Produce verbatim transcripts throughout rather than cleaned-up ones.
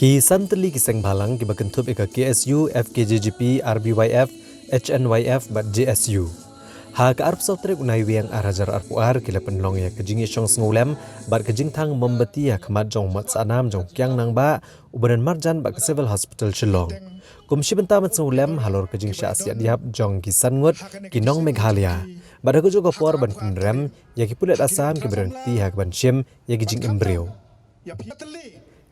Ki san tylli ki seng bhalang kiba kynthup ïa ka K S U, F K J G P, R B Y F, H N Y F bad J S U, ha ka arphew saw tarik u Naiwieng ar hajar arphew ar ki la pynlong ïa ka jingïashong sngewlem bad ka jingthang mombati ha khmat jong u Mat Sahnam jong u Kiang Nangbah uba don marjan bad ka Civil Hospital Shillong. Kum shi bynta ban sngewlem halor ka jingshah siat ïap jong ki san ngut ki nong Meghalaya, bad ha kajuh ka por ban pynrem ïa ki pulit Assam kiba don kti ha kaban shim ïa ki jingim briew.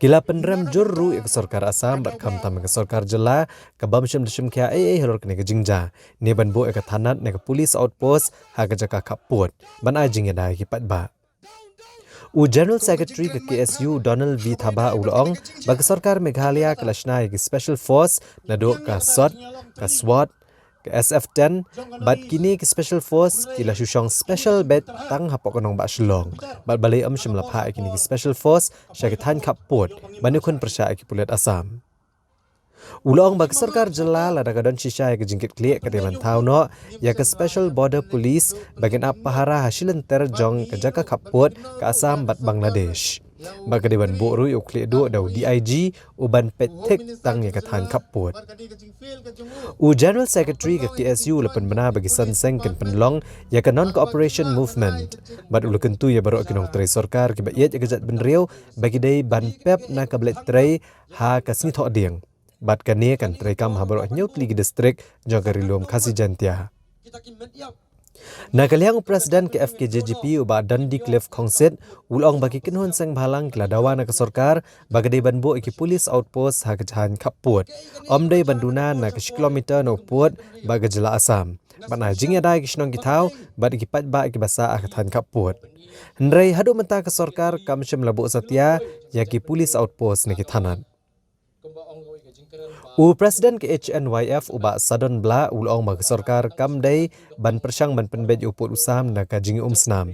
Ki la pynrem jur ruh ïa ka sorkar Assam bad khamtam ïa ka sorkar jylla, ka bym shym da shim khia ei ei halor kane ka jingjia, ne ban buh ïa ka thanat ne ka police outpost ha ka jaka khappud ban ai jingïada ïa ki paidbah. U General Secretary ka K S U, Donald V Thabah, u la ong ba ka sorkar Meghalaya ka la shna ïa ki special force naduh ka SOT, ka SWAT, ka S F ten, bad kine ki special force ki la shu shong special beit tang hapoh ka nongbah Shillong, bad balei ym shym la phah ïa kine ki special force sha ki thaiñ khappud ban ïakhun pyrshah ïa ki pulit Assam. U la ong ba ka sorkar jylla, lada ka don shisha ïa ka jingkitkhlieh, ka dei ban thaw noh ïa ka Special Border Police ba kin ap pahara ha shilynter jong ka jaka khappud ka Assam bad Bangladesh. Bad ka dei ban buh ruh ïa u khlieh duh da u D I G u ban peit thik tang ïa ka thaiñ khappud. U General Secretary ka K S U u la pynbna ba ki san seng kin pynlong ïa ka Non-Cooperation Movement, bad u la kyntu ïa baroh ki nongtrei sorkar kiba ïeit ïa ka jaitbynriew ba ki dei ban pep na ka beit trei ha ka sngi Thohdieng, bad kane kan treikam ha baroh hynñiew tylli ki district jong ka Ri Lum Khasi Jaiñtia. Na ka liang u President ka F K J G P, u Bah Dundee Cliff Khongsit, u la ong ba ki kynhun seng bhalang ki la dawa na ka sorkar ba ka dei ban buh ïa ki police outpost ha ka thaiñ khappud, ym dei ban duna na ka shi kilometer na u pud bad ka jylla Assam, ban ai jingïada ïa ki shnong ki thaw bad ïa ki paidbah kiba sah ha ka thaiñ khappud. Hynrei haduh mynta ka sorkar kam shym la buh satia ïa ki police outpost ne ki thanat. U President ka H N Y F, u Bah Sadon Blah, u la ong ba ka sorkar kam dei ban pyrshang ban pynbeit ïa u pud u sam da ka jingïaumsnam,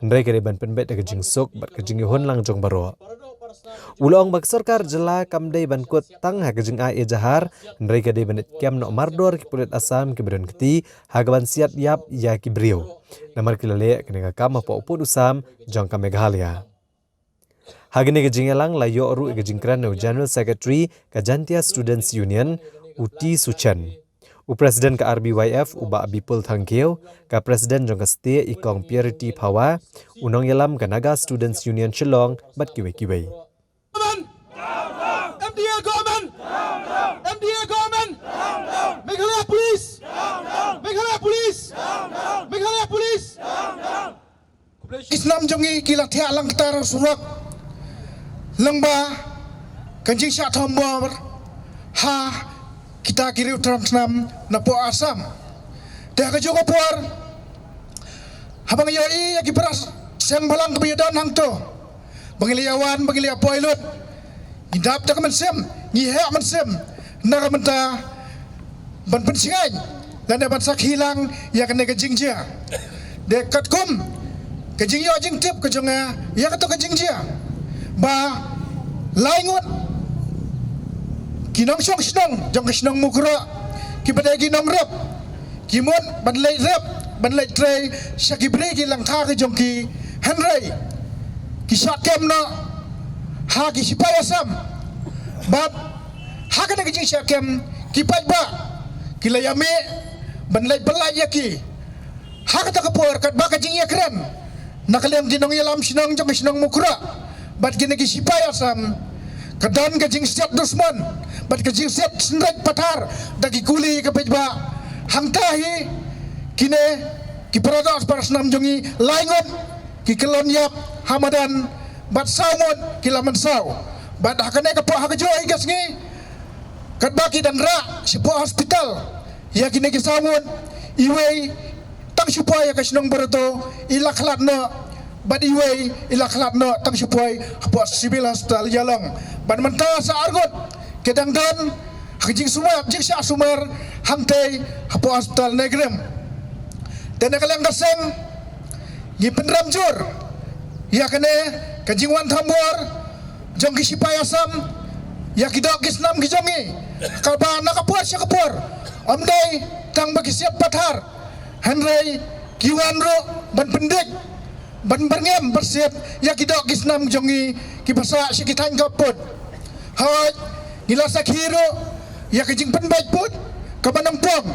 hynrei ka dei ban pynbeit da ka jingsuk bad ka jingïahun lang jong baroh. U la ong ba ka sorkar jylla kam dei ban kut tang ha ka jingai ejahar, hynrei ka dei ban leit kem noh mardor ki pulit Assam kiba don kti ha kaban siat ïap ïa ki briew, namar ki la leh kane ka kam hapoh u pud u sam jong ka Meghalaya. Ha kane ka jingïalang la ïoh ruh ïa ka jingkren na u General Secretary ka Jaiñtia Students Union, u T Suchen, u President ka R B Y F, u Bah Bipul Thangkhiew, ka President jong ka STIEH, i Kong Purity Phawa, u nongïalam ka Naga Students Union Shillong bad kiwei kiwei. M D A government! M D A government! Meghalaya police! Meghalaya police! Meghalaya police! Ki snam jong ngi ki la thiah lang ktar surok lyngba ka jingshah thombor ha kita ki riew tram snam na poh Assam. Te ha kajuh ka por, haba ngi ïohi ïa ki para seng bhalang kiba ïadon hangto, ba ngi la ïawan, ba ngi la ïapoi lut, ngi dap da ka mynsiem, ngi heh mynsiem na ka bynta ban pynshngaiñ lane ban sakhi lang ïa kane ka jingjia. Dei katkum ka jingïoh jingtip ka jong nga ïa kato ka jingjia, ba lai ngut ki nongshong shnong jong ka shnong Mukroh, kiba dei ki nongrep, ki mut ban leit rep, ban leit trei sha ki bri ki lyngkha ka jong ki, hynrei ki shah kem noh ha ki sipai Assam. Bad ha kane ka jingshah kem, ki paidbah ki la ïamih ban leit pyllait ïa ki. Ha kata ka por, katba ka jingïakren na ka liang ki nongïalam shnong jong ka shnong Mukroh bad kine ki sipai Assam, ka don ka jingsiat dusmon bad ka jingsiat synreit pathar da ki kuli ka paidbah. Hangta hi kine ki para doh para snam jong ngi lai ngut ki kyllon ïap ha madan bad saw ngut ki la mynsaw. Bad ha kane ka por, ha kajuh hi ka sngi, katba ki dang rah shapoh hospital ïa kine ki saw ngut, iwei tang shu poi ha ka shnong Barato, i la khlad noh, bad iwei i la khlad noh tang shu poi hapoh Civil Hospital Ïalong. Bad mynta sa ar ngut ki dang don ha ka jingsumar, jingshah sumar hangtei hapoh Hospital Nongkrem. Te na ka liang ka seng, ngi pynrem jur ïa kane ka jingwan thombor jong ki sipai Assam ïa ki doh ki snam ki jong ngi, kaba na ka por sha ka por, ym dei tang ba ki siat pathar, hynrei ki wan ruh ban pyndik, ban byrngem byrsiat ïa ki doh ki snam jong ngi kiba sah sha ki thaiñ khappud. Hooid, ngi la sakhi ruh ïa ka jingpynbeit pud kaba nyngkong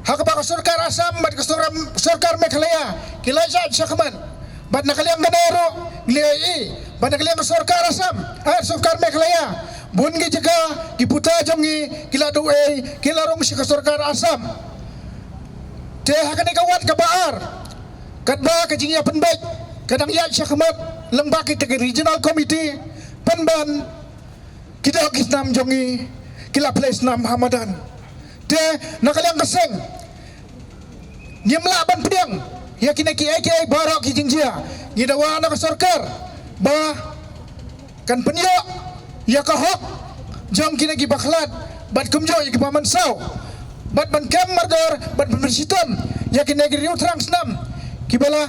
ha kaba ka sorkar Assam bad ka sor-, sorkar Meghalaya ki la ïaid shakhmat. Bad na ka liang kane ruh ngi la ïohi ba na ka liang ka sorkar Assam, eh, sorkar Meghalaya, bun ki jaka ki puta jong ngi ki la duh ei, ki la rung sha ka sorkar Assam. Te ha kane ka wat kaba ar, katba ka jingïapynbeit ka dang ïaid shakhmat lyngba kita ki regional committee, pynban ki doh ki snam jong ngi ki la plie snam ha madan. Te na ka liang ka seng ngim lah ban pdiang ïa kine kiei kiei baroh ki jingjia. Ngi dawa na ka sorkar ba kan pynïoh ïa ka hok jong kine ki bakhlad bad kumjuh ïa ki ba mynsaw bad ban kem mardor bad ban pynshitom ïa kine ki riew thrang snam ki ba la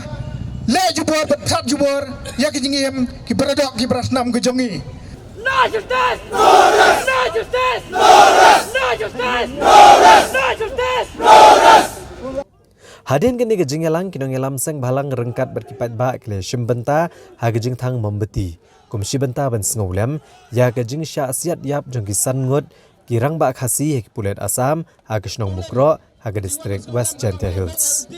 leh jubor bad pynthad jubor ïa ki jingim ki baroh ki ba snam ki jong ngi. No justice! No rest! No justice! No rest! No justice! No rest! No justice! No rest! Hadien kane ka jingïalang, ki nongïalam seng bhalang ryngkat bad ki paidbah ki la shim bynta ha ka jingthang mombati kum shi bynta ban sngewlem ïa ka jingshah siat ïap jong ki san ngut ki rangbah Khasi ha ki pulit Assam ha ka shnong Mukroh ha ka district West Jaintia Hills.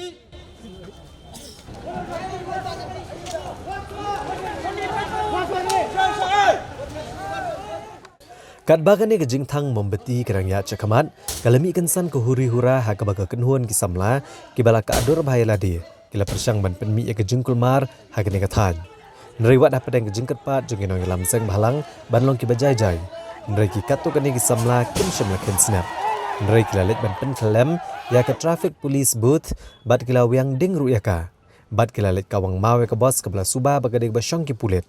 Katba kane ka jingthang mombati ka dang ïaid shakhmat, ka la mih kynsan ka huri hura ha kaba ka kynhun ki samla ki ba la kah dur bha ïa lade ki la pyrshang ban pynmih ïa ka jingkulmar ha kane ka thaiñ. Hynrei wat hapdeng ka jingkyrpad jong ki nongïalam seng bhalang ban long ki ba jai jai, hynrei ki katto katne ki samla kim shym la khein snep. Hynrei ki la leit ban pynkhyllem ïa ka traffic police booth bad ki la wiang ding ruh ïa ka. Bad ki la leit kawang maw ïa ka bos kaba la suba ba ka dei kaba shong ki pulit.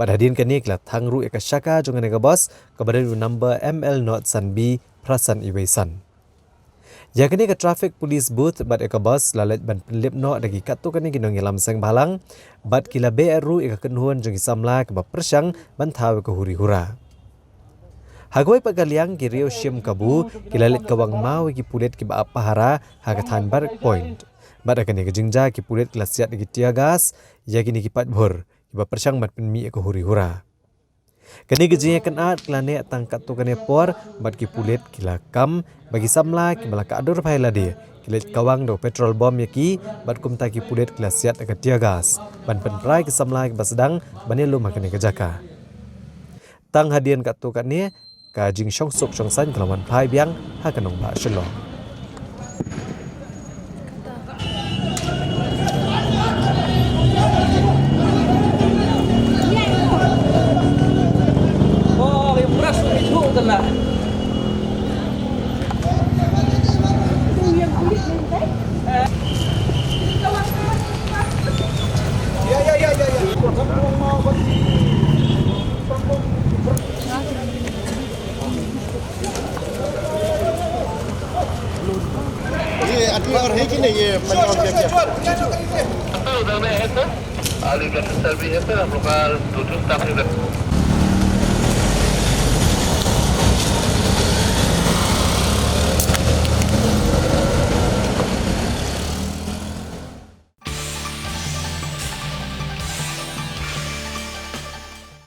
Bad hadien kane ki la thang ruh ïa ka shaka jong kane ka bos kaba dei u number M L not san B phra san iwei san. Ïa kane ka traffic police booth bad ïa ka bos la leit ban pynlip noh da ki katto katne ki nongïalam seng bhalang bad ki la beh ruh ïa ka kynhun jong ki samla kiba pyrshang ban thaw ïa ka huri hura. Ha kawei pat ka liang, ki riew shim kabu ki la leit kawang maw ïa ki pulit kiba ap pahara ha ka thaiñ Barrack Point. Bad ha kane ka jingjia ki pulit ki la siat ïa ki tear gas ïa kine ki paidbhur kiba pyrshang ban pynmih ïa ka huri hura. Kane ka jingïakynad ka la neh tang katto katne por bad ki pulit ki la kam ba ki samla kiba la kah dur bha ïa lade ki leit kawang da u petrol bom ïa ki bad kumta ki pulit ki la siat ïa ka tear gas ban pynpra ïa ki samla kiba sdang ban ïalum ha kane ka jaka. Tang hadien katto katne, ka jingshong suk shong saiñ ka la wan phai biang ha ka nongbah Shillong. ये आदमी और है कि नहीं, ये पंजाब में क्या? उधर में है सर, और इधर सर भी है सर, हम लोग का दो तीन स्टाफ इधर।